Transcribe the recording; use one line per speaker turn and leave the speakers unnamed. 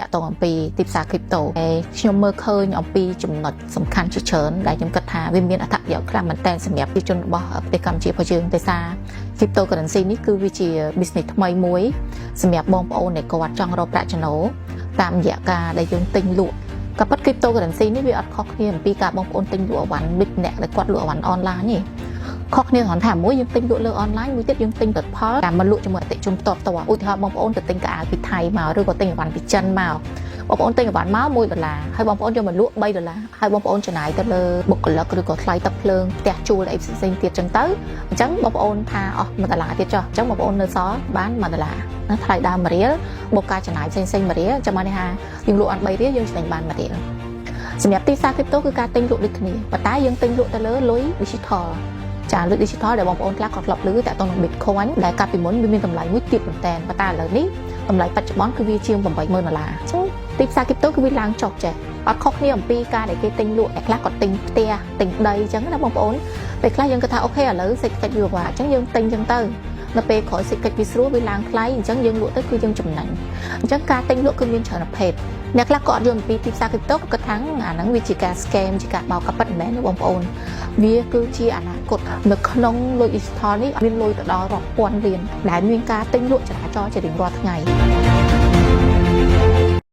តាក់ទងអំពីទីផ្សារ crypto ហើយខ្ញុំមើលឃើញអំពីចំណុចសំខាន់ជាច្រើនដែលខ្ញុំគិតថាវាមានអត្ថប្រយោជន៍ខ្លាំងមែនទែនសម្រាប់ប្រជាជនរបស់ប្រទេសកម្ពុជារបស់យើងដោយសារ cryptocurrency នេះគឺវាជា business ថ្មីមួយសម្រាប់បងប្អូនដែលគាត់ចង់រកប្រាក់ចំណូលតាមរយៈការដែលយើងទិញលក់ក៏ប៉ុត cryptocurrency នេះវាអត់ខុសគ្នាអំពីការបងប្អូនទិញលក់អវ៉ាន់ដូចអ្នកដែលគាត់លក់អវ៉ាន់ online ទេខុសគ្នាគ្រាន់តែមួយយើងទិញលក់លើអនឡាញមួយទៀតយើងទិញផលិតផលតាមមកលក់ជាមួយអតិថិជនផ្ទាល់ផ្ទាល់ឧទាហរណ៍បងប្អូនទៅទិញខោអាវពីថៃមកឬក៏ទិញអវ៉ាន់ពីចិនមកបងប្អូនទិញអវ៉ាន់មក1ដុល្លារហើយបងប្អូនយកមកលក់3ដុល្លារហើយបងប្អូនចំណាយទៅលើបុគ្គលិកឬក៏ថ្លៃទឹកភ្លើងផ្ទះជួលអីផ្សេងៗទៀតចឹងទៅអញ្ចឹងបងប្អូនថាអស់1ដុល្លារទៀតចុះអញ្ចឹងបងប្អូននៅសល់បាន1ដុល្លារណាថ្លៃដើម1រៀលបូកការចំណាយផ្សេងៗ1រៀលចាំបានន័យថាយើងលក់អត់3រៀលយើងចំណេញបាន1រៀលសម្រាប់ទីផ្សារ crypto គឺការទិញលក់ដូចគ្នាប៉ុន្តែយើងទិញលក់ទៅលើលុយ digital ចាលុយ digital ដែលបងប្អូនខ្លះក៏ធ្លាប់ឮតាក់ទងនឹង Bitcoin ដែលកាលពីមុនវាមានតម្លៃមួយទាបមែនតើប៉ុន្តែឥឡូវនេះតម្លៃបច្ចុប្បន្នគឺវាជាង80000ដុល្លារអញ្ចឹងទីផ្សារ crypto គឺវាឡើងចុះចេះអត់ខុសគ្នាអំពីការដែលគេទិញលក់អ្នកខ្លះក៏ទិញផ្ទះទិញដីអញ្ចឹងណាបងប្អូនពេលខ្លះយើងគិតថាOK ឥឡូវសេដ្ឋកិច្ចវាពិបាកអញ្ចឹងយើងទិញអញ្ចឹងទៅនៅពេលក្រោយសេដ្ឋកិច្ចវាស្រួលវាឡើងថ្លៃអញ្ចឹងយើងលក់ទៅគឺយើងចំណេញអញ្ចឹងការទិញលក់គឺមានច្រើនប្រភេទអ្នកខ្លះក៏អត់យល់អំពីទីផ្សារ crypto ក៏គិតថាអាហ្នឹងវាជាការ scam ជាការបោកក៏ពិតមិនមែនទេបងប្អូនវាគឺជាអនាគតនៅក្នុងលុយ digital នេះមានលុយទៅដល់រាប់ពាន់លានដែលមានការទិញលក់ចរាចរណ៍ជារៀងរាល់ថ្ងៃ។